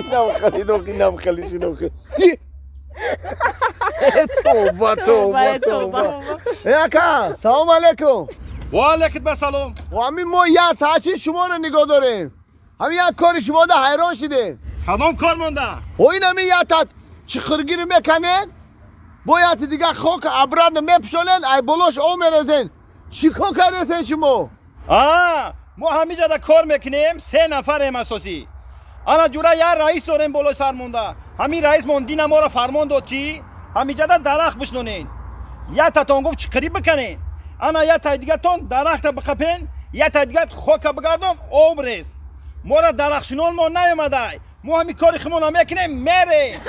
Инам халидо, инам халиш, инам хали. Тавба, тавба, тавба. Эй ака, салом алейкум. Ва алейкум ассалом. Ҳамин мо як соат шуморо нигоҳ дорем. Ҳамин як кори шумо да ҳайрон шидем. Кадом кор монда? О ин ҳамин як та чиқиргиро меканед, бояд дигар хок обратно мепӯшонед, ай болош об мерезен. Чӣ кор кардесен шумо? А, мо ҳамиҷода кор мекунем, се нафарем асосӣ. Ана ҷура як раис дорем болои сар монда. Ҳамин раис мон дина моро фармон дод ки ҳамиҷода дарахт бишнонед. Як татон гуфт чиқирӣ биканед. Ана як тай дигатон дарахта биқапен, як тай дигат хока бигардон, об рез. Моро дарахтшинон мо наёмадай. Мо ҳамин кори худмонро мекунем, мерем.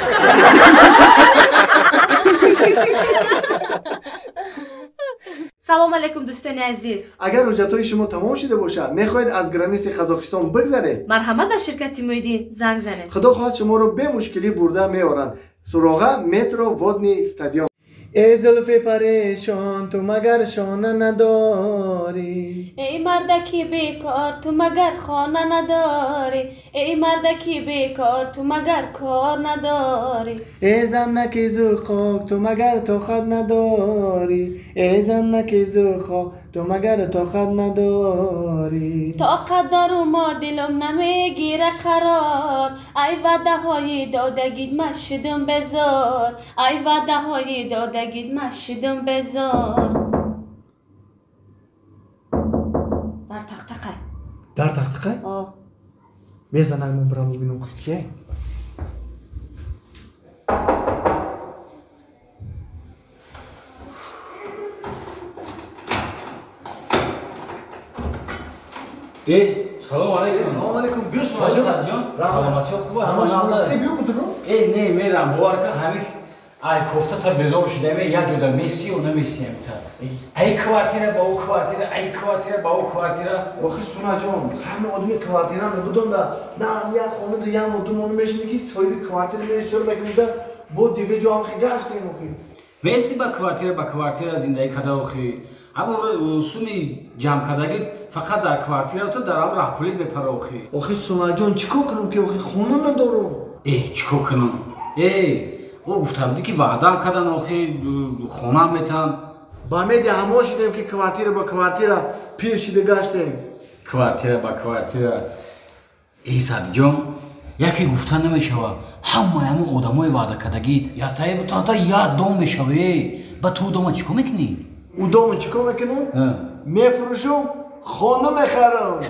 Салом алейкум, дӯстони азиз. Агар ҳуҷҷатҳои шумо тамом шуда бошад, мехоҳед аз граниси Қазоқистон бигзаред, марҳамат ба ширкати Муиддин занг занед. Худо хоҳад шуморо бемушкилӣ бурда меоранд. Суроға метро Водный стадион. Эй зулфи парешон, ту магар шона надорӣ? Эй мардаки бекор, ту магар хона надорӣ? Эй мардаки бекор, ту магар кор надорӣ? Эй занаки зурхок, ту магар тоқат надорӣ? Эй занаки зурхок, ту магар тоқат надорӣ? Тоқат дорум, дилам намегира қарор. Ай ваъдаҳои додагит ман шудам безор. Ай ваъдаҳои додагит ман шудам безор. Дар тахтақай. Дар тахтақай? О. Мезанам ман бирам бибинам ки кие. Э, салом алейкум. Салом алейкум. Биё Саҷон. Саломатиё хуб ҳама назар. Э, биё бутуро. Э, не, мерам бовар кун, ҳамин ай кофта та безор шуда, ме як ҷода месиё намесиям та. Ай квартира ба ӯ квартира, ай квартира ба ӯ квартира. Охи Сунаҷон, ҳама одами квартира мебудонда, на як хона да як ду моно мешини ки соҳиби квартира мерисёр мекунда, бо дига ҷо ҳам гаштем охи. Меси ба квартира ба квартира зиндагӣ када охи. Ҳамон суми ҷамъ кардагӣ фақат дар квартира ту дар ҳамон раҳпулит мепара охи. Охи Сунаҷон, чӣ кор кунам ки охи хона надорам? Э, чӣ кор кунам? Э, ӯ гуфта будӣ ки ваъдаам кардан охи, хонаам метан. Ба меди ҳамон шидем ки квартира ба квартира пир шида гаштем. Квартира ба квартира. Эй Садиҷон, яке гуфта намешава, ҳамаи ҳамон одамои ваъда кардагит ятае бутанта як дом мешава. Э, ба ту дома чӣ кор мекунӣ? Ӯ дома чӣ кор мекунам? Мефурӯшам, хона мехарам.